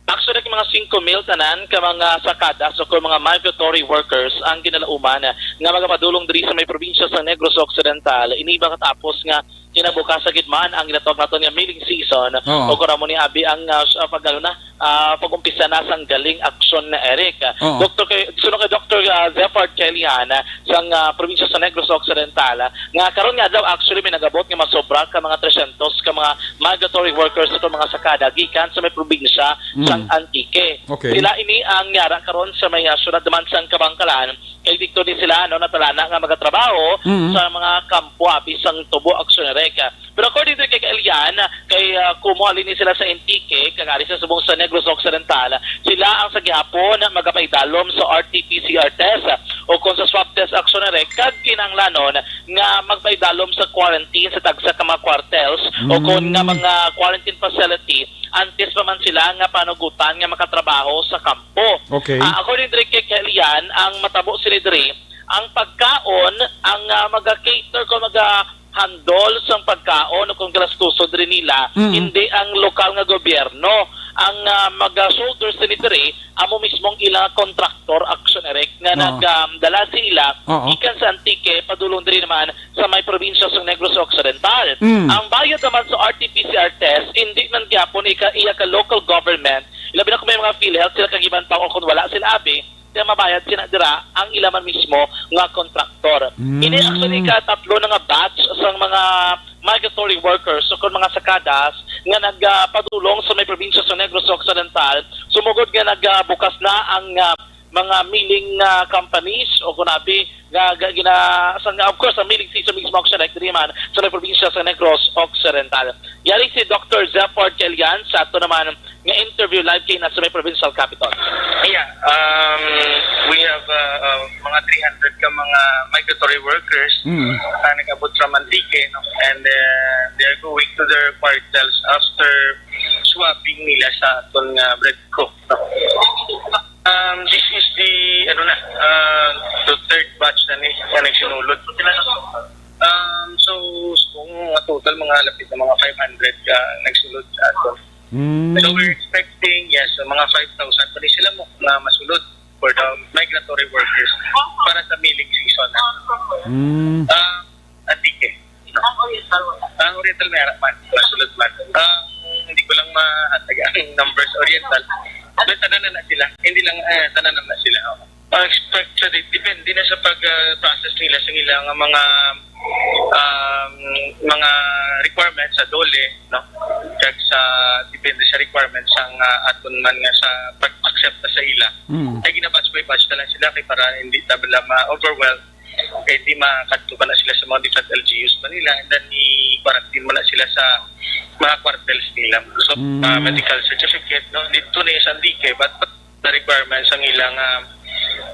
Actually, ang mga singko mil tanan ka mga sakadas o kung mga migratory workers ang ginalauman nga magapadulong diri sa may probinsya sa Negros Occidental. Ini ba katapos nga kinabukas sa gid man ang ginatawag naton nga milling season Oo. o kung amo ni abi ang uh, pag ano na ah, pag-umpisa na sang galing aksyon na Eric. Oo. Doktor kay suno kay Doktor ah, Zephyr Kelly Hana sang ah, probinsya sa Negros Occidental ah, nga karon nga adlaw actually may nagabot nga masobra ka mga tresyentos ka mga migratory workers sa mga sakada gikan sa may probinsya Mm. sang Antique. Okay. Sila ini ang yara karon sa may ah, syudad naman sang Kabankalan kay dito din sila no natalana nga magatrabaho Mm. sa mga kampo abi sang Tubo Aksyon Eric. Pero according to kay Elian, kay uh, kumuha lini sila sa Antique, kag ari sa subong sa Negros Occidental, sila ang sa gihapon magapaidalom sa R T P C R test o kung sa swab test action na rin, kag kinahanglanon nga magpaidalom sa quarantine sa tagsa ka mga quartels o kung nga mga quarantine facility antes pa man sila nga panugutan nga makatrabaho sa kampo. Okay. Ah, according diri kay Elian, ang matabo sila diri, ang pagkaon, ang ah, maga-cater ko maga handol sang pagkaon o kung galastuso diri nila, Mm. hindi ang lokal nga gobyerno. Ang ah, maga-shoulders diri diri, amo mismong ilang contractor, Action Eric, nga Oo. nagdala sa ila Oo. gikan sa Antique padulong diri naman sa may probinsya sa Negros Occidental. Mm. Ang bayad naman sa R T P C R test, hindi man gyapon ika iya ka local government, ilabi na kung may mga PhilHealth sila kagiban pa o kung wala sila abi, kaya mabayad sila dira ang ila man mismo nga kontraktor. Mm. Ini actually ka tatlo na nga batch sa mga migratory workers o kung mga sakadas nga nagpadulong sa may probinsya sa Negros Occidental, sumugod nga nagbukas na ang ah, mga milling ah, companies o kung abi nga, nga gina, sa, of course ang milling season mismo ang Sharek diri man sa may probinsya sa Negros Occidental. Yari si Doctor Zephyr Kelian sa ato naman nga interview live kay na sa may provincial capital. Yeah, um, we have uh, uh, mga three hundred ka mga migratory workers Mm. na nag-abot from Antique, no? And uh, they're going to their quarters after swabbing nila sa aton nga bread cook. No? Um, this is the, ano na, uh, the third batch na ni na nagsinulod. Um, so, kung total mga lapit na mga five hundred ka nagsulod sa aton. Mm. So we're expecting, yes, so mga five thousand pa rin sila mo na masulod for the migratory workers para sa milling season. Mm. Ah, Antique. Ang Oriental may harap man, masulod man. Ang hindi ko lang mahatag ang numbers Oriental. Pero tanan na na sila. Hindi lang, eh, tanan na na sila. Ang expect sa depende na sa pag-process nila sa ilang mga um, mga requirements sa DOLE, no? Kag sa, depende sa requirements sang, ah, aton man nga sa pag-accept sa ila. Mm. Kay gina-batch by batch na lang sila kay para hindi ta bala ma-overwhelm. Kay di makadto pa na sila sa mga different L G Us pa nila, and then i-quarantine mo na sila sa mga quarters nila. So, Mm. ah, medical certificate, no? Dito na sa Antique, but the requirements ang ilang, ah,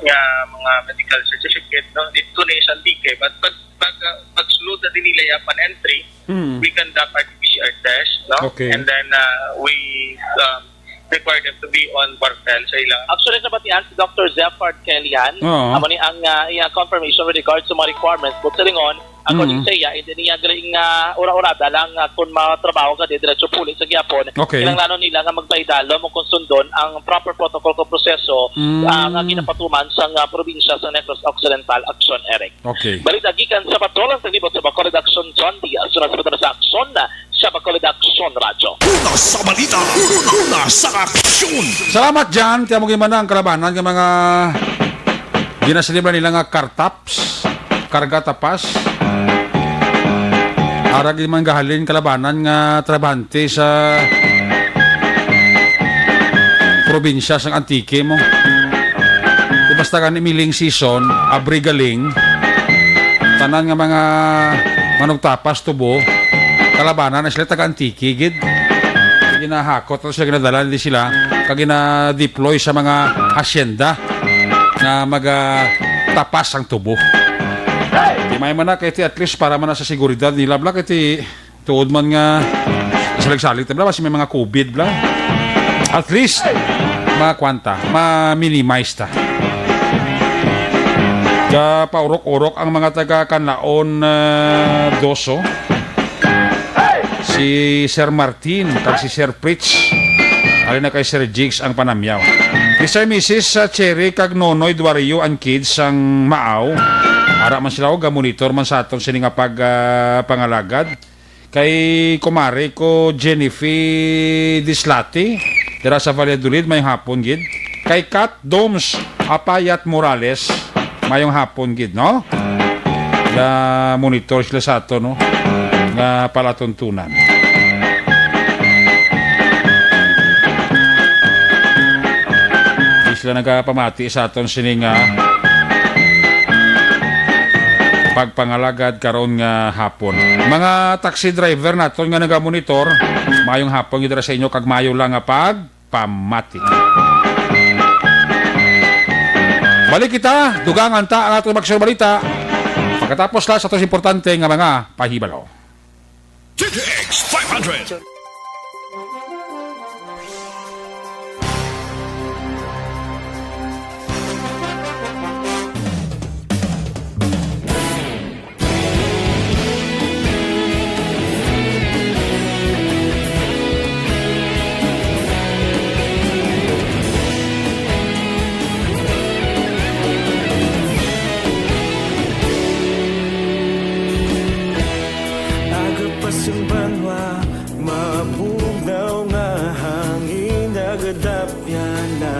nga mga medical certificate, no? Dito na sa Antique, but pag, pag, ah, pagsulod na din nila yung entry, Mm. we conduct R T P C R test, no? Okay. And then, ah, we, um, require them to be on quartel sa ilang Actually, nabatian si Doctor Zephyr Kelian. Oo. Amo ni ang, ah, iya confirmation with regards sa mga requirements. But sa lingon, according Mm. sa iya, hindi niya galing, ah, ura-urada lang, ah, kung matrabaho ka di, diretso puli sa gihapon. Okay. Kinahanglanon nila nga magpaidalom o kung sundon ang proper protocol o proseso, Mm. ah, nga ginapatuman sa, ah, probinsya sa Negros Occidental, Aksyon, Eric. Okay. Balita gikan sa Patrol, ang taglibot sa Bacolod Aksyon, John Diaz. Sunod sa Patrol sa Aksyon, sa Bacolod Aksyon Radyo. Una sa balita, una, una sa aksyon. Salamat, Jan. Tiyan mo gimana ang kalabanan nga mga ginaselebra nila nga kartaps, karga tapas. Arag man gahalin kalabanan nga trabahante sa probinsya sang Antique mo. Di basta gani miling season, abri galing, tanan nga mga manugtapas, tubo, kalabanan na sila taga Antique gid. Ginahakot na sila, ginadala di sila, kag gina-deploy sa mga hacienda nga maga tapas ang tubo. Di may man na, kay ti at least para man na sa seguridad nila, bla, kay ti tuod man nga salig-salig, bla, basi may mga covid, bla. At least, makwanta, ma-minimize ta. Gapaurok-urok ang mga taga Canlaon, ah, Doso. Si Sir Martin kag si Sir Fritz. Halin na kay Sir Jigs ang panamyaw. Kay Sir Missus sa Cherry kag Nonoy Duario and kids sang Maaw. Ara man sila, o, ga-monitor man sa aton sini nga pag, ah, pangalagad. Kay kumare ko Jennifer Dislati, dira sa Valladolid, mayong hapon gid. Kay Kat Doms Apayat Morales, mayong hapon gid, no? Nga monitor sila sa ato, no? Nga palatuntunan. Di sila nagapamati sa aton sini nga pagpangalagad karon nga hapon. Mga taxi driver naton nga nagamonitor, mayong hapon gid ra sa inyo kag mayo lang nga pagpamati. Balik kita, dugangan ta ang atong magsayong balita. Pagkatapos lang sa atos importante nga mga pahibalo. G T X five hundred. Aga pa sing banwa, mabugnaw nga hangin, nagadapyan na.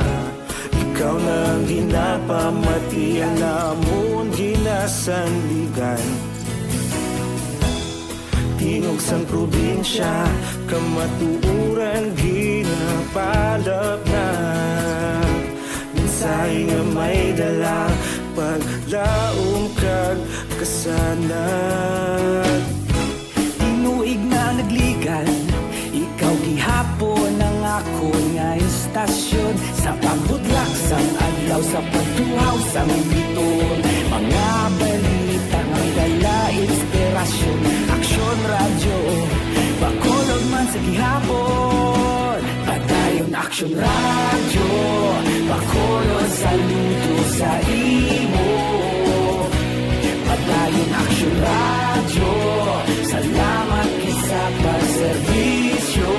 Ikaw na ang ginapamati, ang amon ginasandigan. Tingog sang probinsya, kamatuoran ginapalapnag. Mensahe nga may dala, paglaom kag kasanag. Tinuig na nagligan, ikaw gihapon ang akon nga istasyon. Sa pagbudlak sang adlaw, sa pagtuhaw sang bituon, mga balita nga dala inspirasyon. Aksyon Radyo, Bacolod man sa gihapon. Padayon Aksyon Radyo, Bacolod, saludo sa imo. Padayon Aksyon Radyo, salamat gid sa pagserbisyo.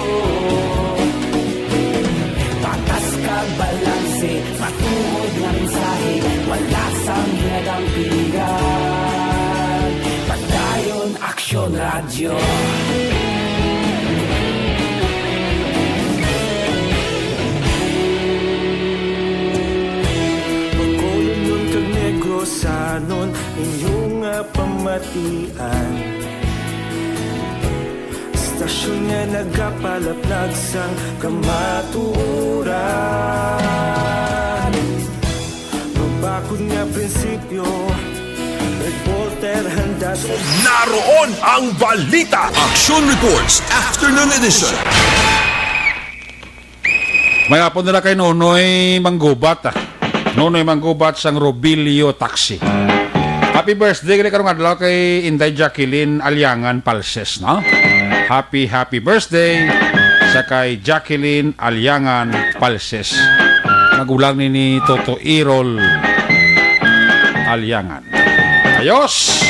Patas kag balanse, matuod nga mensahe, wala sang ginadampingan. Padayon Aksyon Radyo. Bacolodnon kag Negrosanon, inyo nga pam- matian. Stasyon nga nagapalaplag sang kamatuoran. Mabakod nga prinsipyo, reporter handa sa Naroon ang balita. Action Reports, Afternoon Edition. May hapon nila kay Nonoy Manggubat, ah. Nonoy Manggubat sang Robilio Taxi. Happy birthday gali karong adlaw kay Inday Jacqueline Aliangan Palses, no? Happy, happy birthday sa kay Jacqueline Aliangan Palses. Magulang ni, ni Toto Irol Aliangan. Ayos!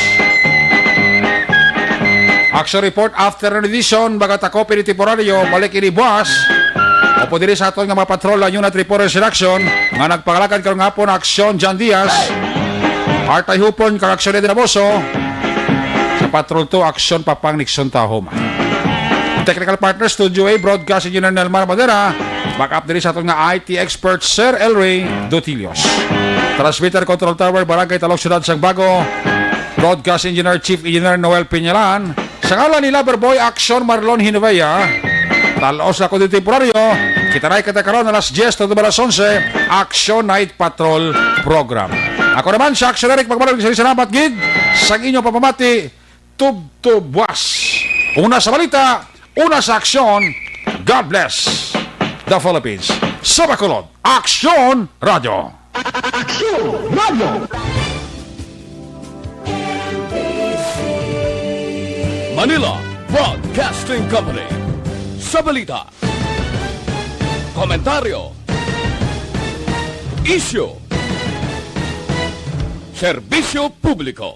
Action report, afternoon edition, baga takop ini temporaryo, balik ini buwas. Upod diri sa aton nga mga patrol, ang Unit Reporters in Action, nga nagpangalagad karong hapon, Action John Diaz, Artay Hupon, kag Action Eddie Naboso. Sa Patrol two, Action Papang Nixon Tahom. Technical partner, Studio A, Broadcast Engineer Nelmar Madera. Backup diri sa aton nga I T expert, Sir Elray Dutilios. Transmitter Control Tower, Barangay Talog, Siyudad sang Bago. Broadcast Engineer, Chief Engineer Noel Piñalan. Sa ngalan ni Lover Boy Action Marlon Hinovea, tal-os na ko dito temporaryo. Kita na kita karon alas diyes tungod alas onse, Action Night Patrol Program. Ako naman sa Action Eric, magmaraming salamat gid sang inyo pamamati. Tubtob buwas. Una sa balita, una sa aksyon. God bless the Philippines. Sa Bacolod, Aksyon Radyo. Aksyon Radyo. Manila Broadcasting Company. Sa balita, komentaryo, isyu, serbisyo publiko.